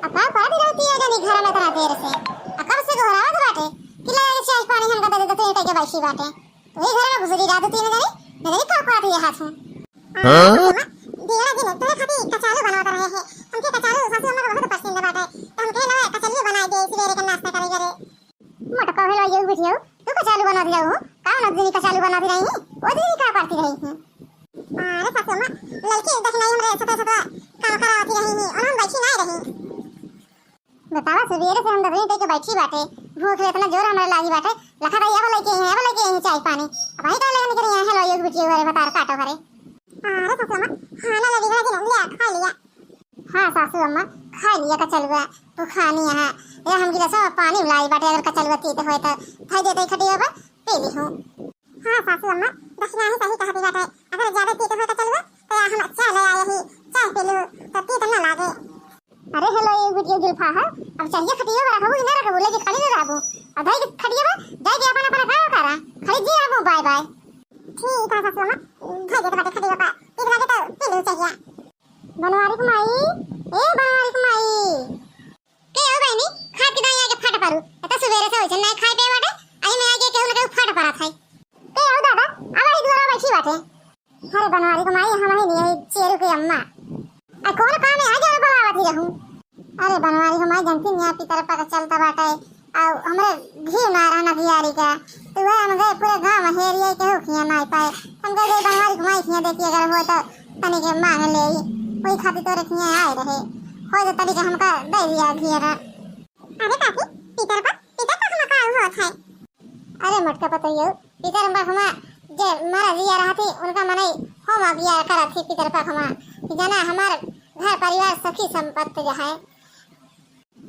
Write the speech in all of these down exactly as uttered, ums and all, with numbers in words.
का करत रहती है जनी घर में इतना देर से? आ कब से गोहरावत बाटे कि ले आए चाय पानी हमका दे दे, तो कह के बैठी बाटे। तो वही घर में घुसरी रात तीन जनी, न जनी का करत है हाथ में। हाँ? सासू अम्मा, दिया दिन तोरे खातिर कचालू बनावत रहे हैं। हमके कचालू सासू अम्मा के बहुत पसंद बाटे। तो हमके ना कचालू बनाई दे सवेरे के नाश्ता करे करे। मोटका हेलो ये बिटियो, तू कचालू बनाती रहू? का बनत जनी कचालू बनाती रही? वो जनी का करती रही? अरे सासू अम्मा, लड़की देखनाई हमरे सता सता काम करावती रही ही, और हम बैठी नहीं रही। बतावा, सवेरे से हम दसवीं तक के बैठी बाटे, भूख इतना जोर हमरा लागी बाटे, लखा भाई अब लेके आई, अब लेके आई चाय पानी। अब वही का लेके निकली है, हेलो ये बिटियो घरे बतार काटो घरे। अरे सासू अम्मा, खाना लगी है कि नहीं? लिया, खा लिया। हाँ सासू अम्मा, खा लिया कचलुआ, तू खानी है। ये हम गिलास में पानी लाई बाटे, अगर कचलुआ तीत होए तो धई देते खटिया पर, पी ली हूँ। हाँ सासू अम्मा, दक्षिणा ही सही कहती बाटे, अगर ज्यादा तीत होए कचलुआ तो हम चाय ले आए ही, चाय पी लू तो तीत न लागे। अरे हेलो, ये बिटियो जुल्फा है, अब चाहिए खटिया पर रखबू कि ना रखबू, लेके खड़ी न रहबू। अब धई के खटिया पर जाए के अपन अपन काम करा, खड़ी जी आबू, बाय बाय। ठीक है सासू अम्मा, धई देते बाटे खटिया पर, तीत लागे तो पी लू चाहिए। बनवारी के माई, ए बनवारी के माई। के हो बहनी, खा के दाई आके फट पड़ू। एता सुबेरे से होइछे, नाई खाए पे बाटे, आई में आके केहू न केहू फट पड़त है। के हो दादा, अब आई दुआरा बैठी बाटे। अरे बनवारी के माई, हम ही नहीं, चेरू के अम्मा। आ कौन काम है, आज और बुलावत ही रहूं। अरे बनवारी के माई, जनती निया पितर पर चलता बाटे। अउ हमरे घी ना रहना घियारी का, तो वह हम गए पूरे गांव में हेरिए केहू खिया नाई पाए। हम कह गए बनवारी घुमाई खिया देखिए, अगर हो तो तनी के मांग ले, वही खातिर तोरे खिया आए रहे, हो तो तनी के हमका दे दिया घिया ना। अरे काकी, पितर पर, पितर पर हम का हुआ था? अरे मोटका पतोहियो, पितर पर हम जे मरा जिया रहती, उनका मनई हम अगिया करत थी पितर पर हम, कि जाना हमार घर परिवार सखी संपत्ति जो है,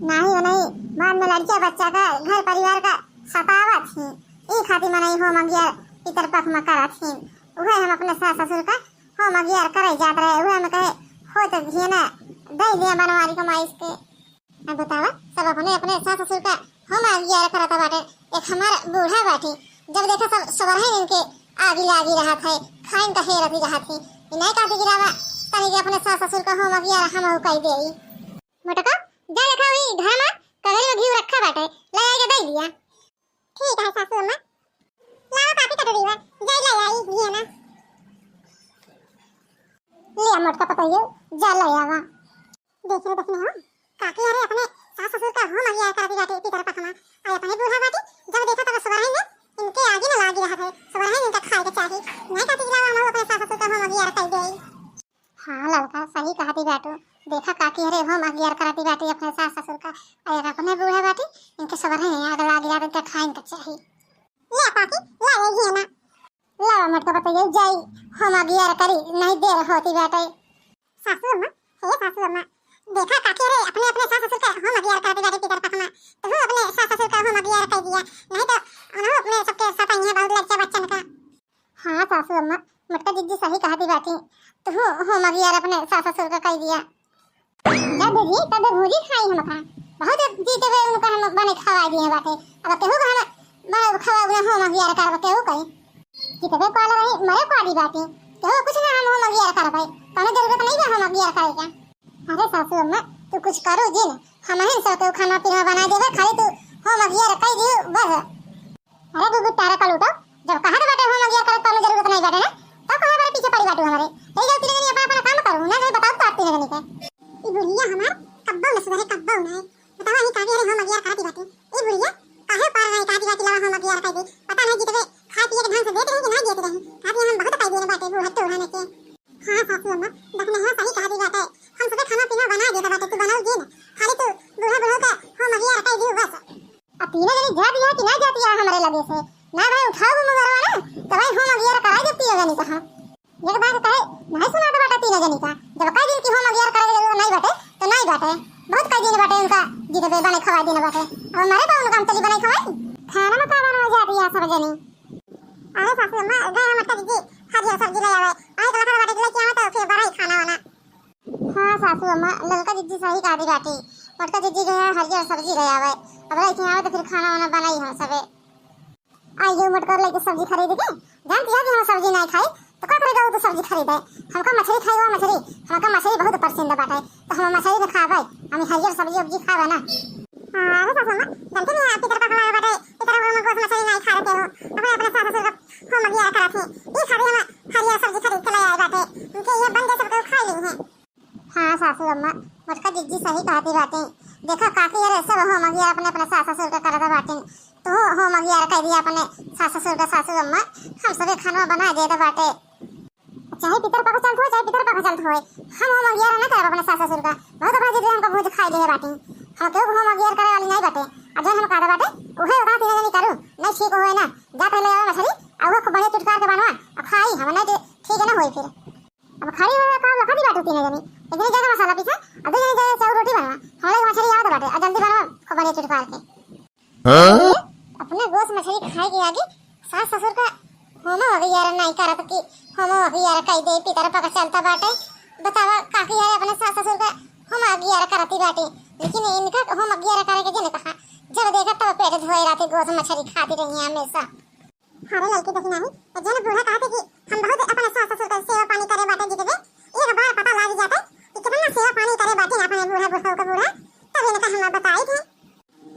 नाही, नाही, बाद में लड़किया बच्चा का, घर परिवार का सतावत ही। ई खातिर मनई होम अगियार पितर पख में करत ही। उहे हम अपने सास ससुर का होम अगियार करे जात रहे। उहे हम कहे, हो तो घियना दे दिया बनवारी को माइस के। अब बतावा, सब अपने अपने सास ससुर का होम अगियार करत बाटे। एक हमार बूढ़ा बाटी, जब देखा सब सोबरहन इनके आगी लागी रहत है, खाइन का हेरत ही रहत ही। ई नहीं कहती कि रावा, तनी के अपने सास ससुर का होम अगियार हम कई देई। मोटका, जा देखा वही घर में कगरी में घी रखा बाटे, ले आके दे दिया। ठीक है सासू अम्मा, लावा काफी कटोरी बा, जाई ले आई घी ना। ले आ मोटका पतोहियो, जा ले आवा। देख रे, देख नहीं हो, काकी अरे अपने सास ससुर का होम अगियार करती बाटे पितर पख में, अरे अपने बूढ़ा बाटी, जब देखा तब सोबरहन इनके आगे न लागी रहत है, सोबरहन इनका खाए के चाही, नहीं कहती कि लावा हम अपने सास ससुर का होम अगियार कर दे। हाँ ललका, सही कहती बाटू। देखा काकी हरे होम अगियार करती बाटी अपने सास ससुर का, अरे अपने बूढ़ा बाटी, इनके सोबरहन आग लागी रहत, इनका खाइन का चाही। ले काकी, ले ये घी ना। लावा मोटका पतोहियो जाई, होम अगियार करी, नहीं देर होती बाटे। सासू अम्मा, हे सासू अम्मा, देखा काकी रे अपने अपने सास ससुर का होम अगियार करती बाटे पितर पख में, तू अपने सास ससुर का होम अगियार कर दिया, नहीं तो उन्हों अपने सबके सताई है बहुत लड़किया बच्चन का। हाँ सासू अम्मा, मोटका जिज्जी सही कहती बाटी, तू होम अगियार अपने सास ससुर का कर दिया। जब भी तब भूजी खाई हमका। बहुत जीते हुए उनका हम बने खवाई दिए बाटे। अब केहू को हम बने खवा उन्हें होम अगियार करब केहू कही। जीते हुए कॉल रही मरे को आदि बाटे। केहू कुछ ना हम होम अगियार करबे। कोनो जरूरत नहीं बा होम अगियार करे के। अरे सासू अम्मा, तू कुछ करो जिन। हम ही सब केहू खाना पीना बना देबे, खाली तू होम अगियार कर दियो बस। अरे गुगु तारा कलूटो, जब कहा तो बाटे होम अगियार करे, कोनो जरूरत नहीं बाटे ना, तो कहा बारे पीछे पड़ी बाटू हमारे। ले जाओ तीन जनी अपना अपना काम करो, ना जाए बताओ तो आप तीन जनी के। ई बुढ़िया हमार कब्बो न सुधरे, कब्बो नहीं। बतावा ही काहे रे होम अगियार करती बाटे। ई बुढ़िया काहे पार रही कहती बाटे लावा होम अगियार कर दे। पता नहीं जीतबे खाए पिए के ढंग से देत रही कि ना देत रही। कहती हम बहुत पाई देने बाटे बूढ़ा टूढ़ा में के। हाँ सासू अम्मा, दखने हो सही कहती बाटे। हम सबे खाना पीना बना देता बाटे, तू बनाओ जिन। खाली तू बूढ़ा बूढ़ा का होम अगियार कर दियो बस। अब तीनों जनी जाती है कि ना जाती है हमरे लगे से? ना भाई उठाओ वो मुंगरवा ना, तो भाई होम अगियार कराई देती है जनी कहा। एक बात कहे, नहीं सुना तो बाटा तीनों जनी का। जब कई दिन की होम अगियार करे के जरूरत नहीं बाटे, तो नहीं बाटे। बहुत कई दिन बाटे उनका जीते पे बने खवाई दिन बाटे। अब हमारे बा उनका हम चली बने खवाई। खाना में का बनवा जाती है सब जनी? अरे सासू अम्मा, गए हम अट्टा दीदी, हरियर सब्जी ले आवे। आई गला कर बाटे लेके आवे तो फिर बड़ा ही खाना वाना। हाँ सासू अम्मा, ललका जिज्जी सही कहती बाटी। मोटका जिज्जी गया हरियर सब्जी ले आवे। अब लेके आवे तो फिर खाना वाना बनाई हम सबे। आई यो मोटकर लेके सब्जी खरीद के। जानती हो कि हम सब्जी नहीं खाई, तो का करे जाऊ तो सब्जी खरीदे? हमका मछरी खाई हुआ मछरी, हमका मछरी बहुत पसंद बाटे, तो हम मछरी न खाबे, हम हरियर सब्जी उब्जी खाबे ना। हाँ, अरे सासू अम्मा, जानते नहीं आप पितर पकड़ा बाटे, पितर पकड़ा में गोस मछरी नहीं खा रहे हो, अपने अपने सास ससुर का हो मगिया करत है, ई खाली हम हरियर सब्जी खरीद के ले आए बाटे, इनके ये बन दे सबके खा ली है। हाँ सासू अम्मा, मोटका जिज्जी सही कहती बाटे। देखा काकी, अरे सब होम अगियार अपने अपने सास ससुर के करत बाटे, तू होम अगियार कह दिया अपने सास ससुर के। सासू अम्मा, हम सबे खानवा बना देत बाटे, चाहे पितर पक चलत हो, चाहे पितर पक चलत होए, हम होम अगियार ना करब अपने सास ससुर का। बहुत अपना जिद हमका भूज खाई देहे बाटे, हम केहू होम अगियार करे वाली नहीं बाटे। आ जौन हम कहत बाटे, उहे उठा तीन जनी करू, नहीं ठीक होए ना। जा पहले आवा मछली, आ उहे खूब बढ़िया चुटकार के बनवा, आ खाई हम, नहीं तो ठीक ना होई फिर। अब खड़ी होए का लखा दी बाटू तीन जनी। एक जनी जाके मसाला पीसा, आ दू जनी जाके चाउर रोटी बनवा। हमरे के मछली आवत बाटे, आ जल्दी बनवा, खूब बढ़िया चुटकार के। हाँ? अपने गोस मछली खाए के आगे सास ससुर का होम अगियार नहीं करत कि होम अगियार कह दे, पितर पक चलता बाटे। बतावा काकी है अपने सास ससुर का होम अगियार करती बाटे, लेकिन इनका होम अगियार करे के जने कहा, जब देखा तब पेट धोए रहती, गोस मछली खाती रही है हमेशा। अरे ललकी देखी नाही, जौन बूढ़ा कहते कि हम बहुत अपने सास ससुर का सेवा पानी करे बाटे जितबे, एक बार पता लाग जाते कि कितना सेवा पानी करे बाटे अपने बूढ़ा बुढ़ऊ का बूढ़ा, तब इनका हम बताई थे।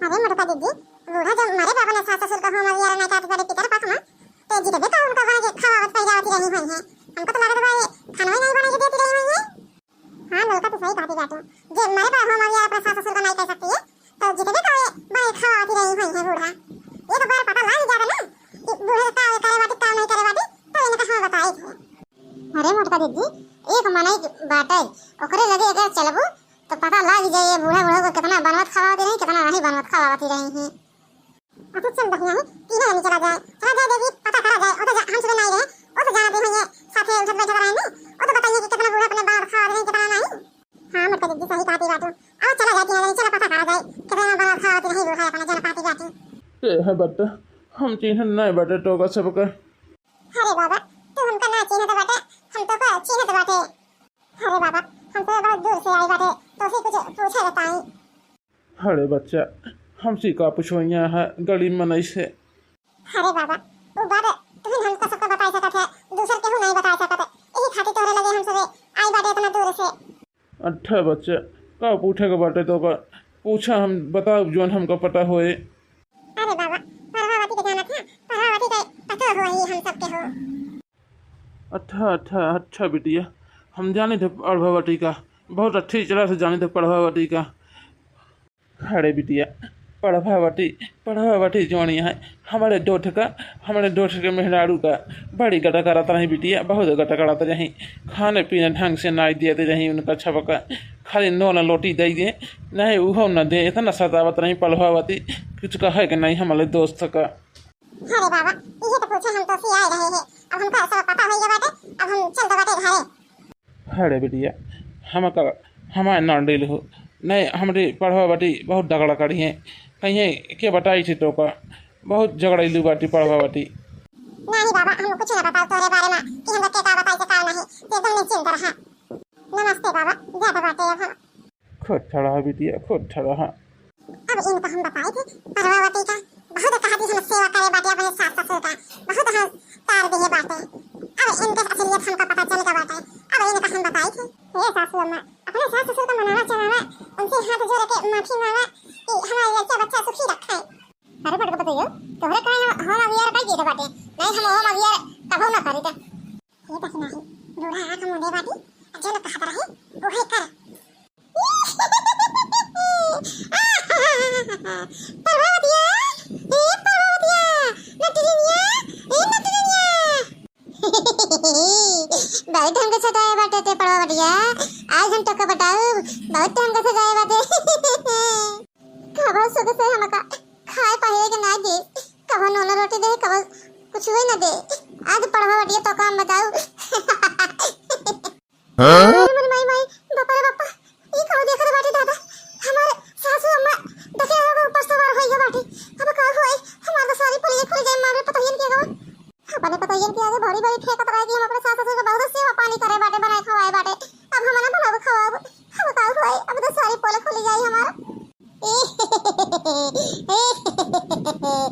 अरे मोटका दीदी, बूढ़ा जब मरे बा अपने सास ससुर का होम अगियार ना करत बाटे पितर पक में, तो जितबे का उनका बागे खवावत पहिरावत रही हुई है। हमको तो लागत बा ये खाना ही नहीं बना के देती रही हुई है। हाँ ललका, तू सही कहती बाटू। जे मरे बा होम अगियार अपने सास ससुर का नहीं कर सकती है, तो जितबे का ये बड़े खवावत रही हुई है बूढ़ा। एक बार पता लाग जावे ना कि बूढ़े का ये करे बाटी, का नहीं करे बाटी, तो इनका हम बताई थे। अरे मोटका दीदी, एक मनई बाटे, ओकरे लगे अगर चलबू तो पता लाग जाए ये बूढ़ा बूढ़ा को कितना बनवत खवावत रही, कितना नहीं बनवत खवावत रही है। अच्छा चल बहिना ही, तीनों जनी चला जाए, चला जाए देवी, पता करा जाए, ओ तो जा, हम सुबह नहीं रहे, ओ तो जानते हैं ये साथे उठत बैठत रहे नहीं, ओ तो बताइए कि कितना बूढ़ा अपने बनवत खवावत रही, कितना नहीं। हाँ मोटका दीदी सही कहती बाटू, अब चला जाए तीनों जनी, चला पता करा जाए कितना बनवत खवावत रही बूढ़ा अपने जन पाती बाटी। के है बट्टा, हम चिन्हत नहीं बाटे टोका सबका। अरे बाबा, तू हमका ना चिन्हत बाटे, हम तो का चिन्हत बाटे। अरे बाबा, हम तो बहुत दूर से आई बाटे, तो से कुछ पूछे बताई। अरे बच्चा, हमसे का पूछवइया है गरीब मनई से। अरे बाबा, वो बात तुम हमका सबका बताई सकत है, दूसर केहू नहीं बताई सकत है, यही खातिर तोहरे लगे हम सबे आई बाटे इतना दूर से। अच्छा बच्चा, का पूछे के बाटे तो का पूछा, हम बताओ जौन हमका पता होए। अरे बाबा, प्रभावती के जानत है, प्रभावती के पतो होई हम सबके हो। अच्छा अच्छा अच्छा बिटिया, हम जाने थे प्रभावती का, बहुत अच्छी तरह से जाने थे प्रभावती का। अरे बिटिया, प्रभावती, प्रभावती जोनी है, हमारे दोस्त का, हमारे दोस्त के मेहरारू का बड़ी गटा करत रही बिटिया, बहुत गटा करत रही। खाने पीने ढंग से नाई देते रही उनका छबका, खाली नून रोटी दे दे, नहीं उहो न दे, इतना सतावत रही प्रभावती, कुछ कहे के नहीं हमारे दोस्त का। अरे बाबा, इहे तो पूछे हम तो सियाए रहे हैं। अब हमका सब पता होइए बाटे, अब हम चल दो बाटे घरे। अरे बिटिया, हमका, हमारे ना डील हो, नहीं हमरी प्रभावती बहुत झगड़ा करी है, कहीं के बताई थी तो का, बहुत झगड़ैलू बाटी प्रभावती। नहीं बाबा, हम कुछ ना बताओ तोरे बारे में कि हमका के का बताई के का नहीं, तू एकदम निश्चिंत रहा। नमस्ते बाबा, जात बाटे अब हम। खुद ठड़ा है बिटिया, खुद ठड़ा है। अब इनका हम बताई थे प्रभावती का, बहुत कहा थी हम सेवा करे बाटे अपने सास ससुर का, बहुत हम तार दिए बाटे। अब इनके असलियत हमका पता चल गया बाटे, अब इनका हम बताई थे। हे सासू अम्मा, अपने सास ससुर का मनावा चलावा, उनसे हाथ जोड़ के माफी मांगा कि हमारे लड़का बच्चा सुखी रखे। अरे बड़का बताइयो, तोहरे काहे हम, हम अगियार काहे किए थे बाटे? नहीं हम हम अगियार कभो ना करी थे। ये तक नहीं, बूढ़ा आँख मूंदे बाटी, जो लोग कहत रहे, वो है कर। प्रभावतिया, ए प्रभावतिया, नटरिनिया, ए नटरिनिया। बहुत हमके सताए बाटे ते प्रभावतिया, आज हम तोका बताऊ, बहुत हमके सताए बाटे। कबो सुख से हमका खाए पाए के ना दे, कबो नून रोटी दे, कबो कुछ हुए ना दे। आज प्रभावतिया तोका हम बताऊ। हाँ? अरे मोरी माई, माई, बापा रे बापा, ई का देखत बाटी दादा? हमार सासू अम्मा डकिया के ऊपर सवार होई गई बाटी। अब का होई? हमार तो सारी पुलिया खुल जाए, मारे पतोहियन के गवा। अपने पतोहियन के आगे भरी भरी फेंकत रहे कि हम अपने सास ससुर के बहुत सेवा पानी करे बाटे, बनाए खवाए बाटे। अब हम ना बनावे खवाब, अब का होई? अब तो सारी पोल खुल जाई हमार।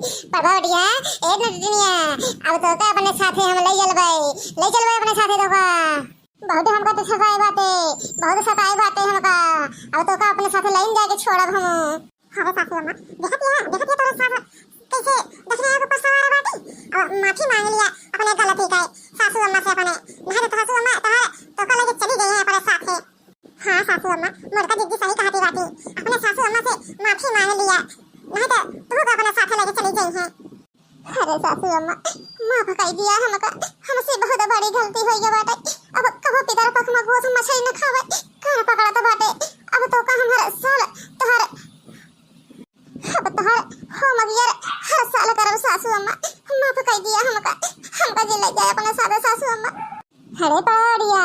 पड़वा बढ़िया, ए नटनिया, अब तोका अपने साथे हम लइ चलबै, लइ चलबै अपने साथे तोका। बहुत हमका तो सताए बाटे, बहुत सताए बाटे हमका। अब तोका अपने साथे लइन जाके छोड़ब हम। अरे सासू अम्मा, देखत या, देखत या तोरे सास कैसे दहिने आग ऊपर सवार बाटी। अब माफी मांग लिया अपने गलती का सासू अम्मा से अपने, नहीं तो सासू अम्मा तोहर तोका लेके चली गई है अपने साथे। हाँ सासू अम्मा, मोटका दीदी सही कहती बाटी, अपने सासू अम्मा से माफी मांग लिया, नहीं तो तू का अपने साथे लेके चली गई है। अरे सासू अम्मा, माफ कर दिया हमका, हमसे बहुत बड़ी गलती हो गई बाटे। अब कबो पितर पख में गोस मछली न खावे, कान पकड़त बाटे। अब तोका हम हर साल तोहर, अब तोहर होम गियर हर साल करब सासू अम्मा, माफ कर दिया हमका, हमका जे ले जाए अपने साथ सासू अम्मा। अरे पड़वा बढ़िया,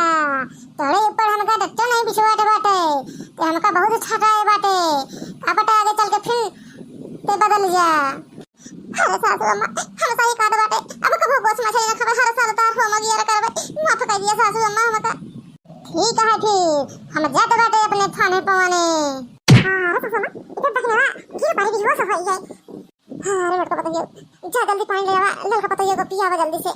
तोरे ऊपर हमका डट्टो नहीं बिछवाटे बाटे, ते हमका बहुत छटाए बाटे, का पता आगे चल के फिर ते बदल जा। अरे सासू अम्मा, हम सही कहत बाटे, अब कबो गोस मछली न खाबे, हर साल तोहर होम गियर करबे, माफ कर दिया सासू अम्मा हमका। ठीक है फिर, हम जात बाटे अपने थाने पवाने। हाँ, अरे सासू अम्मा, इधर देखने वा, गिर पड़ी बेहोश हो गई है। हाँ, अरे मोटका पतोहियो, जा जल्दी पानी ले आवा, ललका पतोहियो को पियावा जल्दी से।